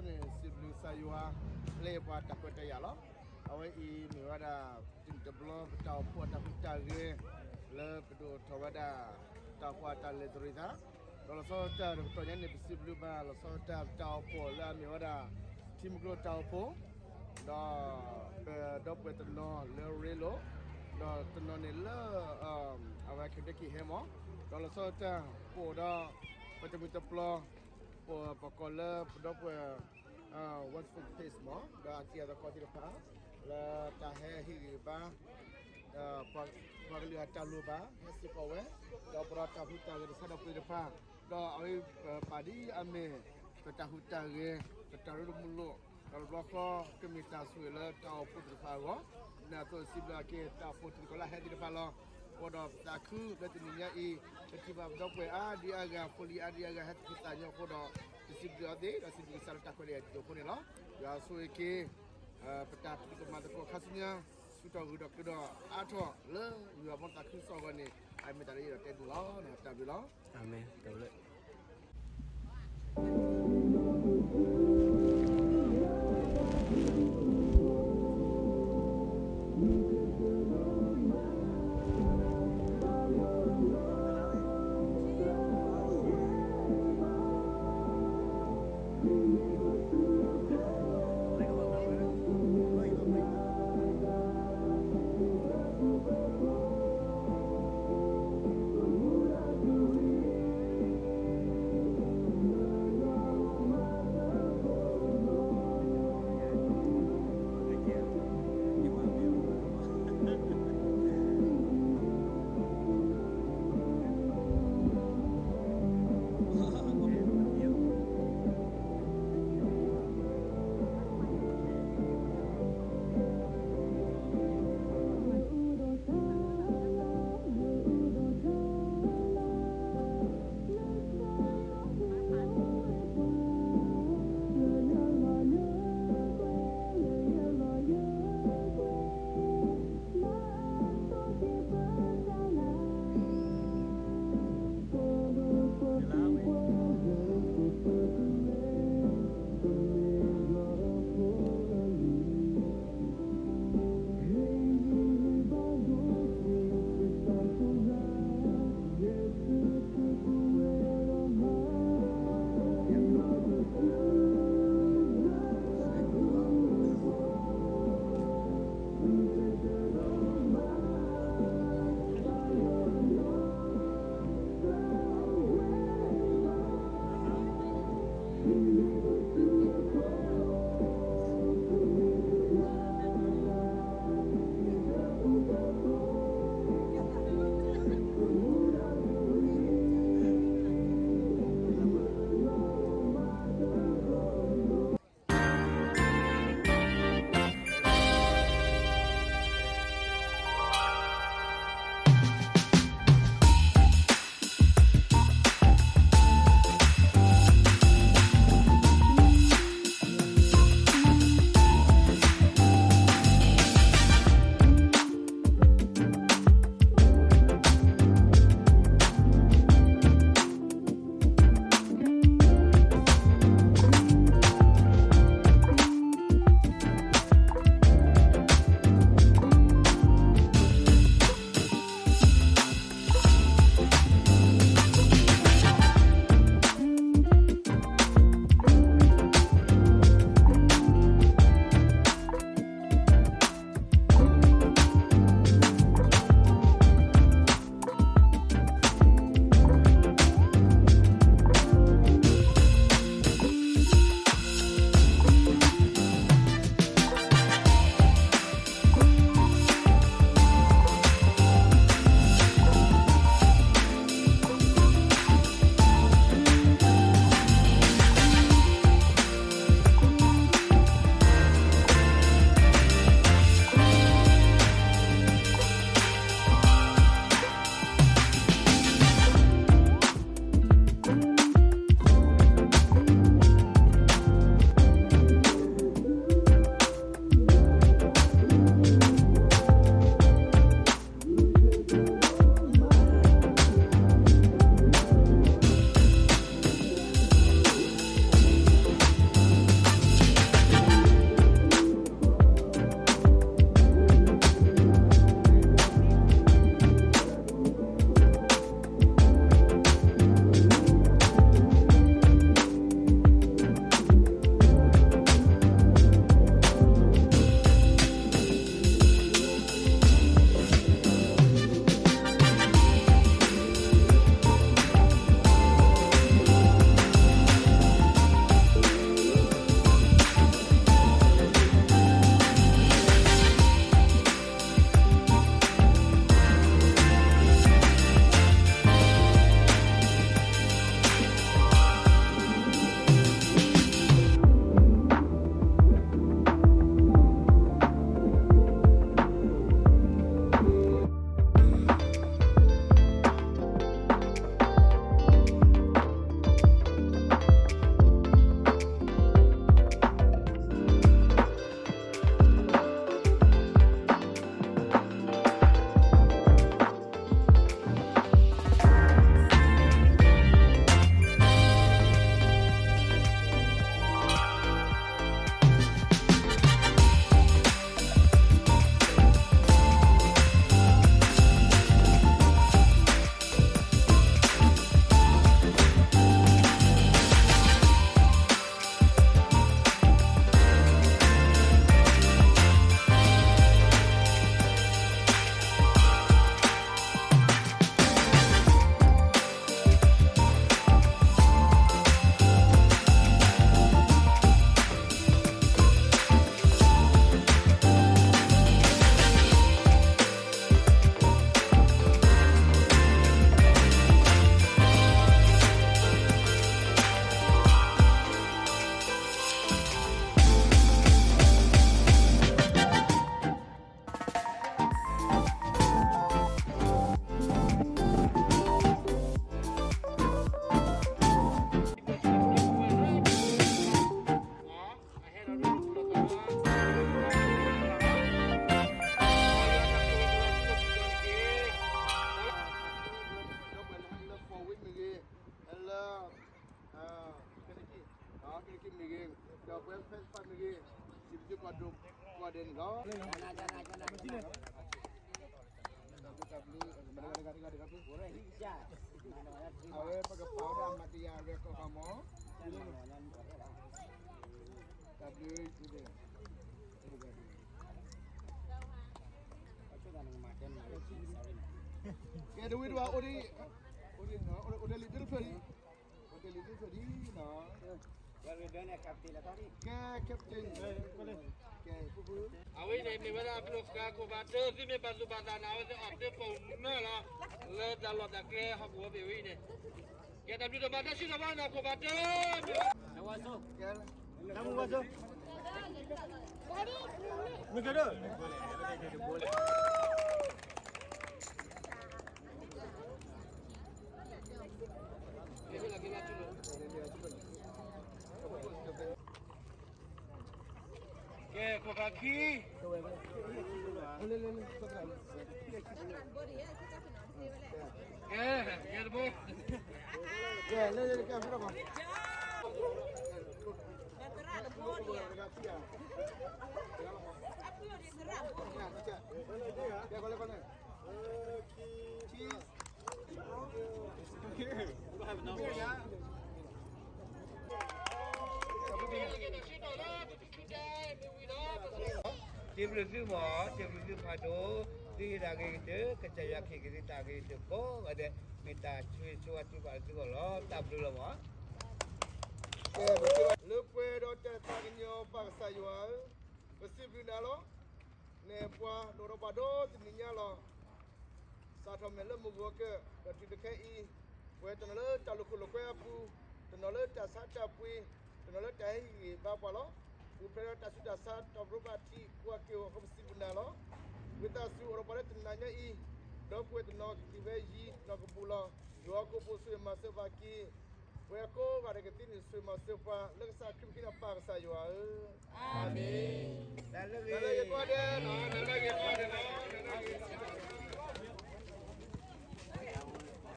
န့ၣ်စံးဘျုးကစၢ်ယွၤ လၢပှၤတၢ်ကွဲးတၢ်ယာ်လီၤ. အဝဲအံၤမ့ၢ်ဝဲဒၣ် တနံၣ်တဘျီ ပတၢ်အိၣ်ဖှိၣ်အတၢ်ဟူးတၢ်ဂဲၤ လၢပဒိၣ်ထီၣ်ဝဲဒၣ် တၢ်အိၣ်ဖှိၣ်အတၢ်လဲၤတရံးသး, ဒီးလီၤဆီဒၣ်တၢ် ပတီၢ်ညါန့ၣ် ပစံးဘျုးဘၣ် လီၤဆီဒၣ်တၢ် ပတၢ်အိၣ်ဖှိၣ်လၢအမ့ၢ်ဝဲဒၣ် ထံမုၢ်ကျိတၢ်အိၣ်ဖှိၣ် ဒီး ပဒီပုၢ်ဝဲၢ်တနီၤလၢရ့လိာ်, ဒီးတနီၤန့ၣ်လၢ အဝဲ Kentucky ဟဲမး, ဒီးလီၤဆီဒၣ်တၢ် ပအိၣ်ဒီး ပတမုာ်တပျီၤ ပပှၤကိးလၢပဒီပုၢ်ဝဲၢ် Western States မး ဒီးအတံၤအသကိးသ့ၣ်တဖၣ် လၢတၢ်ဟဲဟ့ၣ်ဂံၢ်ဘါ ပှၤကလုာ်အတၢ်လိၣ်ဘၣ် ဟဲစ့ၢ်ကီးဝဲ, ဒီးပဒီးတၢ်ဟူးတၢ်ဂဲၤတစဲးဒီးပှၤသ့ၣ်တဖၣ်, ဒီးအဝဲပာ်ဒ်အမ့ၢ် ပတၢ်ဟူးတၢ်ဂဲၤ ပတၢ်ရ့လိာ်မုာ်လိာ်, ဒီးတဘျီဃီကမ့ၢ်တၢ်ဆိၣ်ဂ့ၤလၢတၢ်အိၣ်ဖှိၣ်သ့ၣ်တဖၣ်အဂီၢ်, နာ်သိးစံးဘျုးက့ၤတၢ်အိၣ်ဖှိၣ်တံၤသကိးလၢဟဲသ့ၣ်တဖၣ်လီၤ. အဃိဒီးပသးခုလၢတနံၤညါအံၤ ပထံၣ်ဘၣ်ပဒီပုၢ်ဝဲၢ်အါဒံအါဂၤ ဖိလံၤအါဒံအါဂၤ ဟဲသကိးသးညီအဃိဒီး ပစံးဘျုးအီၤသ့ ဒီးစံးဘျုးကစၢ်လၢတၢ်ခွဲးတၢ်ယာ်တဖၣ်အဃိန့ၣ်လီၤ. ယွၤဆိၣ်ဂ့ၤက့ၤ ပတၢ်ဖံးသကိးမၤသကိးခါဆူညါ ဆူးထီၣ်ဂုာ်ထီၣ်ကျဲဒီးအါထီၣ်လၢယွၤဘီသးခုစီအဂီၢ်န့ၣ် အမ့ၢ်တၢ်လၢယအဲၣ်ဒိးတဲဒိၣ်လီၤ. တၢ်ဘျုးလီၤ. အၤမ့ၣ်. က့ၤမ့ၢ်ဂ့ၤ, ဒီးပဝဲဖဲသ့ၣ်တဖၣ်မ့ၢ်ဂ့ၤ, စံးဘျုးက့ၤပှၤဒိၣ်ကိးဂၤဒဲးန့ၣ်လီၤ. အဝဲပကပာ်ဝဲဒၣ်မၤတယၤရဲၣ်ကီၢ်ဃီမး, တၢ်ဘျုး ကဲ တဝံၤတဝါ အိၣ်ဒံး, အိၣ်ဒံး, အိၣ်ဒံးလံာ်တဖျၢၣ်ဒံး, အိၣ်ဒံးလံာ်တဖျၢၣ်ဒံးနီၤ. ကဲ captain, ကဲ အဝဲအံၤန့ၣ် မ့ၢ်ဝဲဒၣ်ပျိၢ်ဃါခိၣ်ဖးတၢၢ် သုမ့ၢ်ဘၣ်သူၣ်ဘၣ်သးန့ၣ် အဝဲသ့ၣ်အီၣ်တၢ်ပိာ်မုၣ်လီၤ, လၢတၢ်လီၢ်တၢ်ကျဲဟီၣ်ကဝီၤဖဲအံၤန့ၣ်, ကဲ တၢ်ဘျုးတၢ်ဖှိၣ်တၢ်စံးထီၣ်ပှၤန့ၣ် ခိၣ်ဖးတၢၢ် မ့ၢ်ဝဲ တၢ်မူဝါစိ မ့ၢ်ကဲဒီး ကဲ ခိၣ်ဖးခံ, ကဲ ကဲတဘိ, ကဲ လၢလၢကဲ ဖုထီၣ်ပှၤ ကဲ ကဲ ကဲ ကဲ ကဲ စံးဘျုးသုမး, စံးဘျုးသုဖးဒိၣ်, သုဟ့ၣ်တၢ်ဂ့ၤကတၢၢ်, ကစၢ်ယွၤကဟ့ၣ်က့ၤသုတၢ်ဂ့ၤကတၢၢ်ကိးဂၤဒဲး, မ့ၢ်တၢ်ဆိၣ်ဂ့ၤဆိၣ်ဝါထုကဖၣ်လၢသုဂီၢ်လီၤ. တၢ်ဘျုးလီၤမး. လၢပှဲၤဒီးတၢ်သးကညီၤပၢ်ကစၢ်ယွၤဧၢ, ပစံးဘျုးနၤလီၤ. နဲၣ်ပှၤဒိၣ်ထီၣ်ပှၤဒီတနံၤညါလီၤ. စးထီၣ်မဲာ်လၢမုၢ်ဂီၤကၢၢ် ဒီးတုၤတခဲအံၤ, ပဝဲတနီၤလၢတၢ်လိာ်ခိၣ်လိာ်ကွဲအပူၤ, တနီၤလၢတၢ်ဆါတၢ်ပှ့ၤ, တနီၤလၢတၢ်ဟဲဟ့ၣ်ဂံၢ်ဘါပှၤလီၤ. ပူၤဖျဲးဒီးတၢ်ဆူးတၢ်ဆါ တၢ်ပရူးဘၣ်ထံး ကိးဂၤက့ၤအဂီၢ် ပစံးဘျုးနၤလီၤ. ဝံသးစူၤအိၣ်ဒီးပှၤလၢတနၤညါအံၤ, ဒီပုၢ်ဝဲၢ်တနီၤကသံၣ်ဝဲယံၤ နီၢ်ကပူၤလီၤ. ယွၤဟီၣ်ခိၣ်ဖိဆိၣ်ဂ့ၤမၤစၢၤဘၣ်က့ၤ ပဝဲကိးဂၤဒဲးကသံၣ်န့ၢ်ဆိၣ်ဂ့ၤမၤစၢၤပှၤ လၢကစၢ်ခရံာ်ပဃ့နၤပၢ်ကစၢ်ယွၤဧၢ, အၤမ့ၣ်. တၢ်လၢဂ့ၤ, တၢ်လၢဂ့ၤကိးဂၤဒဲးလီၤ, တၢ်လၢဂ့ၤကိးဂၤဒဲးလီၤ.